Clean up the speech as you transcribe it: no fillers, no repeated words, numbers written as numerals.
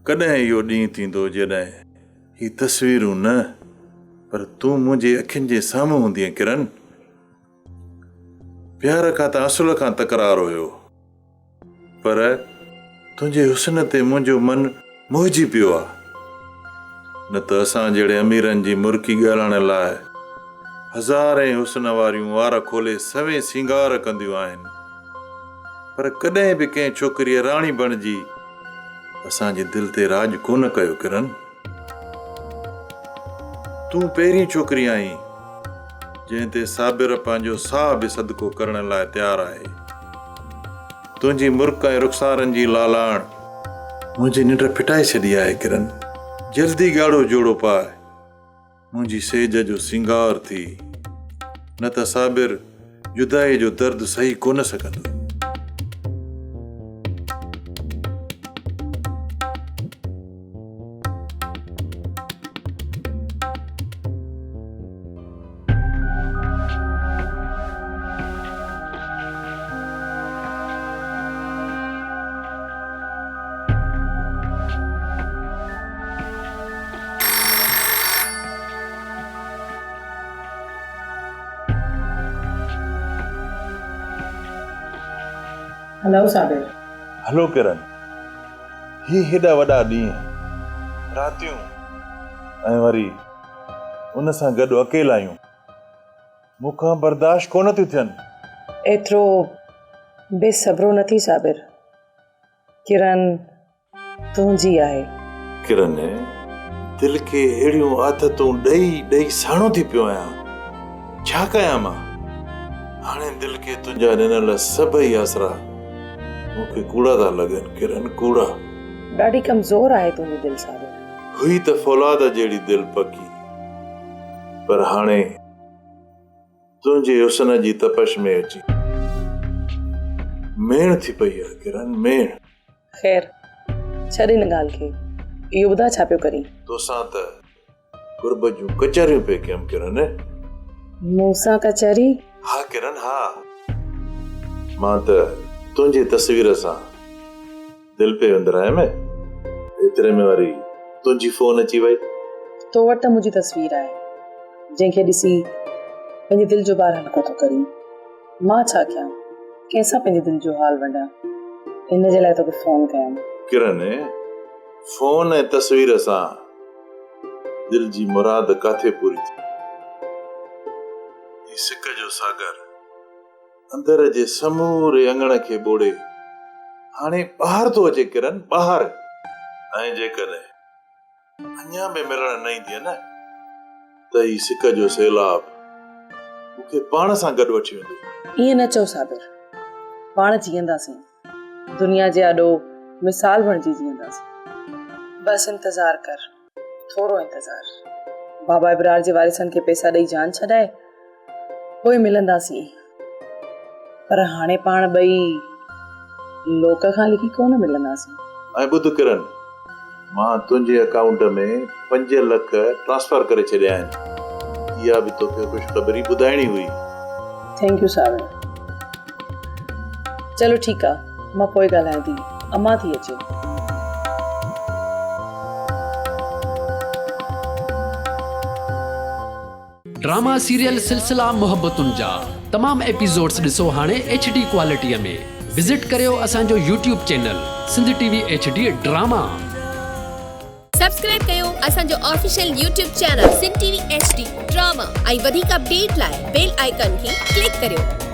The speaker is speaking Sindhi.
ڪڏهن اهو ڏينهن ٿيندو جڏهن هي تصويرون نه پر تون منهنجي اکين جي سامهون هوندينء ڪرن. پيار کان ته اصل کان تڪرار هيو پر تنهنجي حسن تي منهنجو من موهجي پيو آ. نه ته اسان جهڙي اميرن جي مرڪي ڳالهائڻ لاء هزارين حسن واريون وار کولي سوين سينگار ڪنديون آهن پر ڪڏهن به ڪنهن ڇوڪريء راڻي بڻجي اسان جي دل تي راڄ ڪونه ڪيو ڪرن. تون پهرين ڇوڪري آهين جنهن تي صابر پنهنجو ساهه به صدقو ڪرڻ لاء تيار آهي. تنهنجي مرڪ ۽ رخسارن جي لالاڻ منهنجي ننڊ ڦٽائي ڇڏي آهي ڪرن. جلدي ڳاڙهو جوڙو پاء. منهنجي سيج جو سينگار ٿي، نه ته صابر جدائيء جو درد سهي ڪونه سگهندو. هلو صابر. هلو ڪرن. هي هيڏا وڏا ڏينهن، راتيون ۽ وري ان سان گڏ اڪيلايون مون کان برداشت ڪونه ٿيون ٿين. ايترو بي صبرو نه ٿي صابر. ڪرن تنهنجي آهي. ڪرن، دل کي اهڙيون آٿتون ڏئي ڏئي ساڻو ٿي پيو آهيان. ڇا ڪيان مان؟ هاڻي دل کي تنهنجا ڏنل سڀئي آسرا مون کي ڪوڙا ٿا لڳن ڪرن، ڪوڙا. ڏاڍي ڪمزور آهي تنهنجي دل صابر. هئي ته فولاد جهڙي دل پڪي، پر هاڻي. تنهنجي حسن جي تپش ۾ اچي ميڻ ٿي پئي آ ڪرن ميڻ. خير ڇڏ ان ڳالهه کي، اهو ٻڌاء ڇا پيو ڪرين؟ توسان ته قرب جون ڪچهريون پئي ڪيم ڪرن. مون سان ڪچهري؟ ها ڪرن ها، مان ته تنهنجي تصوير سان دل پئي وندرايم، ايتري ۾ وري تنهنجي فون اچي وئي. تو وٽ ته منهنجي تصوير آهي، جنهن کي ڏسي پنهنجي دل جو بار هلڪو ٿو ڪرين. مان ڇا ڪيان، ڪنهن سان پنهنجي دل جو حال ونڊيان، ان جي لاء توکي فون ڪيم. ڪرن، فون ۽ تصوير سان دل جي مراد ڪاٿي پوري ٿي. هي سڪ جو ساگر. اندر جي سموري اڱڻ کي ٻوڙي هاڻي ٻاهر ٿو اچي ڪرن ٻاهر. ۽ جيڪڏهن اڃا به ملڻ نه ايندينء نه ته هي سڪ جو سيلاب مون کي پاڻ سان گڏ وٺي ويندو. ائين نه چئو صابر. پاڻ جيئنداسين. دنيا جي آڏو مثال بڻجي جيئنداسين. بس انتظار ڪر. ٿورو انتظار. بابا ابرار جي وارثن کي پئسا ڏئي جان ڇڏائي پوء ملنداسين. پر هاڻي پاڻ ٻئي لوڪ کان لڪي ڪونه ملنداسين. ۽ ٻڌ ڪرن، مان تنهنجي اڪائونٽ ۾ 5 لک ٽرانسفر ڪري ڇڏيا آهن. اها به توکي خوشخبري ٻڌائڻي هئي. Thank you Sawan. چلو ٺيڪ آ. مان پوء ڳالهايان ٿي. امان ٿي اچي. ڊراما سيريل سلسلا محبتن جا تمام ايپيسوڊس ڏسو هاڻي ايڇ ڊي ڪوالٽي ۾ وزٽ ڪريو اسان جو YouTube channel Sindh T V H D drama. Subscribe ڪيو اسان جو official YouTube channel Sindh T V H D drama ۽ وڌيڪ اپڊيٽ لاء بيل آئيڪان کي ڪلڪ ڪريو.